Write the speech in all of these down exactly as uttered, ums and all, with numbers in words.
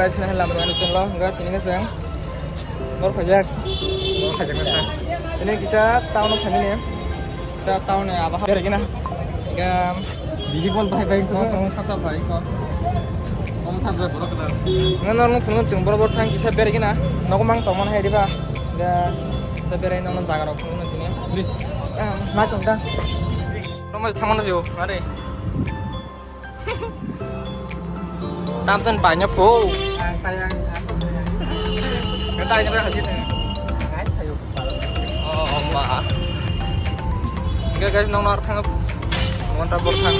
Guys, nahai lam jani chwnglo, hwnkhe tini khe chwng bor khaijak. Bor khaijak na ta. Tini kisa town o phaimani. Kisa town ni abo bergina. Hwnkhe bini bol bai bai chwng phone sap sap bai ko. Phone sap sap borok na. Nang nang phone chwng bor bor thang kisa bergina. Nogo mang tongmani hai diba. Hwnkhe kisa berai nang jaga rok phone tini. Ma tong ta. Tamo thamano jo, are. Tamten banyak po. Ang tayang, ang tayang. Ang tayang berapa sih? Ang tayang. Oh, oh, ma. Oke guys, nong nor thang. Monta bor thang.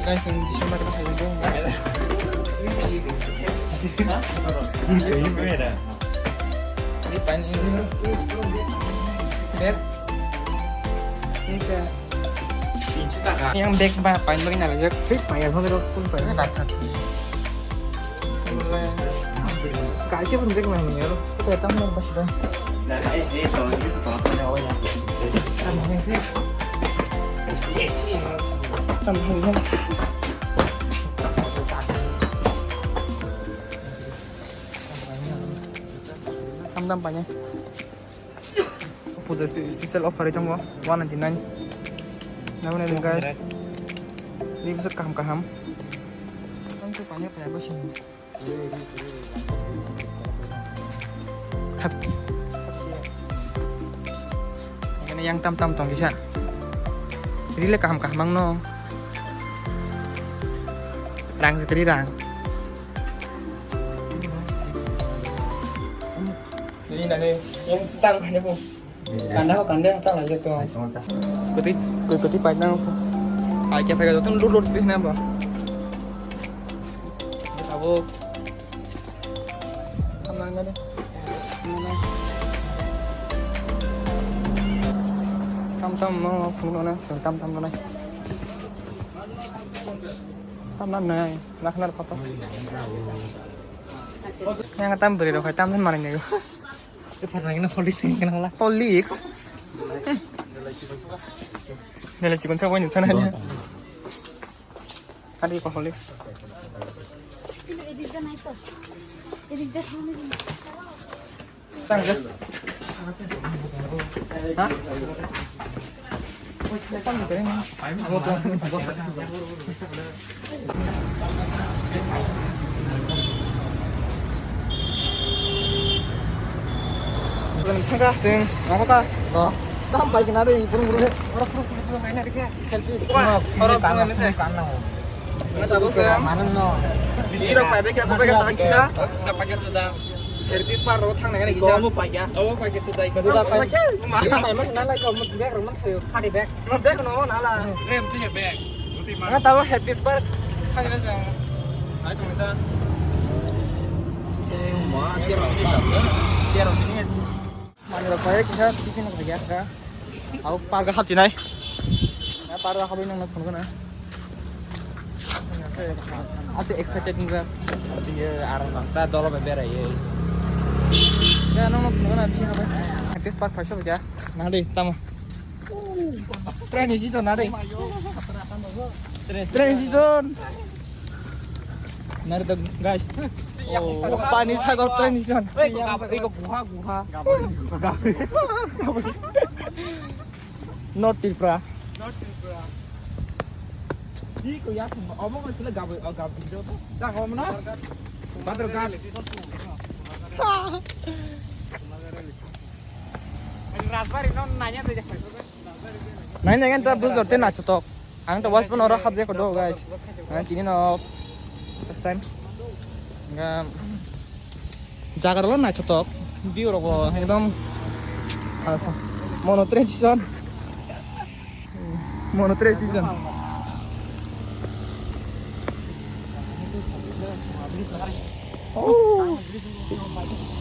Guys, yang di sini ada kayak gitu. Ini paling ini. Beb. Ini saya. Yang bag ba paling bagi nalajak. Hei, payah banget, pun payah. Ini rata. Kaisa pun bag mana ya? Kita tahu nggak pas dah. Nah, eh, eh, kalau gitu sekolah punya awal ya. Tambah ini. Tambah ini. Tam tam panya. Puja spe-, special offer tongo one ninety-nine. Naboni guys. Ini bisa kaham kaham. Kan tu panya panya bos ini. Hap. Ini yang tam tam tong kisa. Ini le kaham kaham ang no. Rang sekali rang. Ini nani yang tang hanya bu. Kanda ho kanda yang tang aja tuh. Kati kati pai nang. Pai kya pai kya tuh lur lur tuh nambah. Abo. Tamang nani. Tam tam no phung no na, tam tam no na. Tam na nai, nak nak apa? Yang tam beri rok tam manai nego. Itu pernah kena polis nih kena lah. Polis. Nilai cikun sa wani sana aja. Ada apa polis? Tang ya. Hah? Thangka sing, apa ka? Oh. Tam pai kena deh, burung burung. Orang burung burung burung ini dikhe. Selfie. Wah, orang burung ini. Mana no? Bisi rok pai bek ya, kau bek tak kisah. Sudah pakai sudah. Hertis par ro thang nang kisa. Omo paikya. Omo paikya tu dai. Buda pai. Buda pai mas na lai ko mut bag ro man khayo khadi bag. Bag no na la. Rem tu ya bag. Mana tahu Hertis par thang na sa. Ai tu ta. Eh, ma, kero ni ta. Kero ni. Mangrok bai kisa tiffin rok ya ka. Au park hapchinai. Ya park habai nang phone kana. Ase excited nungkha. Dia arang ta dolo bai berai. Ya nang phone kana tiffin habai. Hertis park paisa baja. Nang dei tamo. Train ni season na dei. Train season. Nari to guys. Oh, pani sagor train ni season. Ei ko gabri ko guha guha. North Tripura. North Tripura. Hi ko ya omo ko sila gabri gabri do. Da ko na. Badar gal. Rajbari no nanya de. Nai nai kan ta bus dorte na chutok. Ang to was pun oro habje ko do guys. Ang tini no first time. Nga jagar lo na chutok. View ro ekdom mono tradition. Mono tradition. Oh,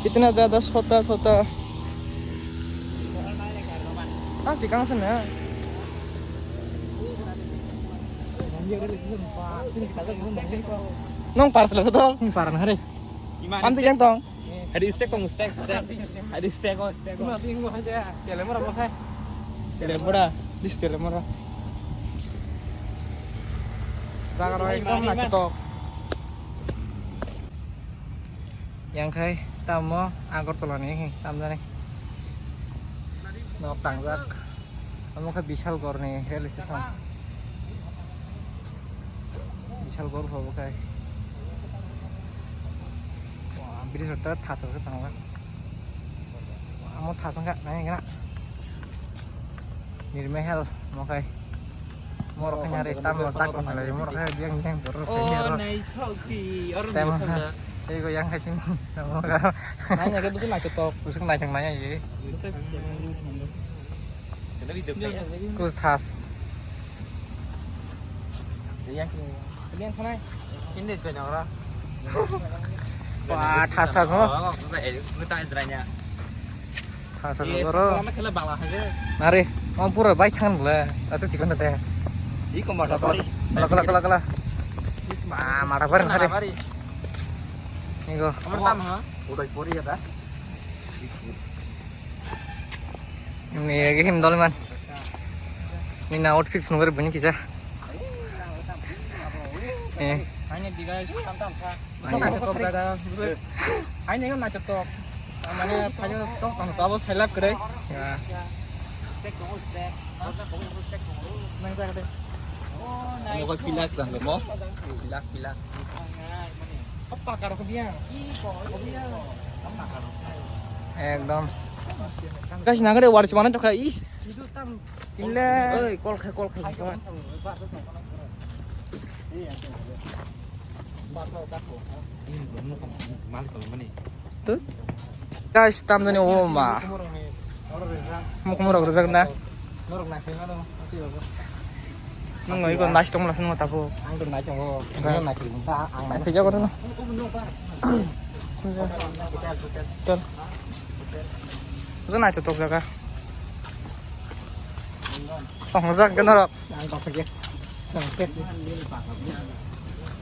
itna zyada sota sota. Ah, tikang sana. Nong par sila soto. Nong par na re. Am tikang tong. Hadi stek tong stek stek. Hadi stek tong stek tong. Telemora mo khai. Telemora. Dis telemora. Jaga rok ekdom naithotok. Yang khai tamo Agartala ni tamjani. Nok tangjak. Amo khe Bishalgarh ni railway station. Bishalgarh hobo khai. Wah, bridge rok ta thasar khe tangla. Amo thasang kha nai gana. Nirmahal mo khai. Moro khai nari tam mo sak mo lai moro khai biang biang dor khai ni ro. Tam ha. Ei go yang khai sing. Mo ga. Nai nai ke busu nai tok. Busu nai chang nai ye. Kus thas. Yang yang thanai. Ini join orang. Wah, thas thas no. Thas thas goro. Nari, oh pura bai thang le. Asa chikon teh. Iko mata bari. Kala kala kala kala. Ma mata bari nari. Iko. Amar tam ha? Udaipuri ya ta? Ini lagi him dol man. Ini na outfit phunukar bini kisa. Eh. Hai ne di guys, tam tam kha. Hai ne. Hai ne na tok. Mane phai tok tang tabo selak kre. Ya. Nang jaga de. Mo ko pilak jang mo. Pilak pilak. Apa karo ko biang? Ekdom. Guys, nang de war chimana to kha is. Ile. Oi, kol khai, kol khai, kol khai. Guys, tam jani o ma. Mukmurok rijak na. Nung iko nasi tong mula sini tapu. Ang tu nai tongo. Nai pijak kono. Chal. Nai tok jaga. Tongjak khe norok.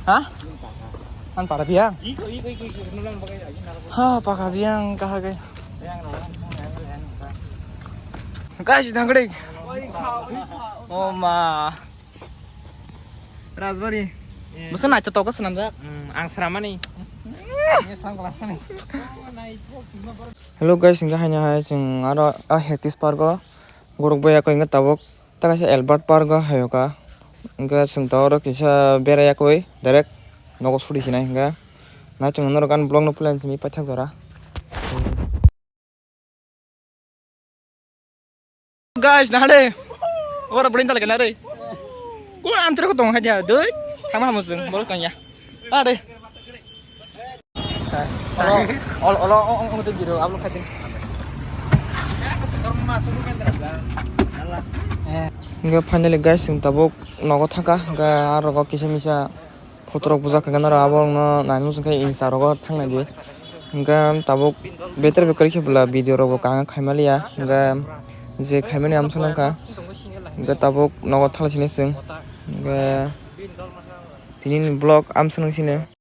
Ha? An para biang? Ha, paka biang kaha khe. Guys, dangre. Oh ma. Rajbari. Busa naithotok khe swnamjak. Ang swnamani. Hello guys, hingke haino hai chwng aro a Hetis Park o guruk bai yakoi hingke tabuk ta kaisa Albert Park o hai o ka. Hingke chwng ta oro kisa berai yakoi direct nogo suri sinai hingke. Na chwng norok ani vlog no plan simi paithak jora. Guys, nahale. Ora bring tala kenare. Ko antre ko tong haja doi. Thangma hamu chwng bol kanya. Are. Olo olo olo olo olo video upload khatin. Hingke finally guys, chwng tabuk nogo thangkha, hingke aro kisa misa photo rok bujak kha, norok abo wngno nai muchung khe insta rogo thangnai di. Hingke tabuk beter beker khe bwla video rok bo kang khaimaliya, hingke je khaimani amsa nangkha, hingke tabuk nogo thala sini chwng, hingke tini ni vlog amsa nang sini.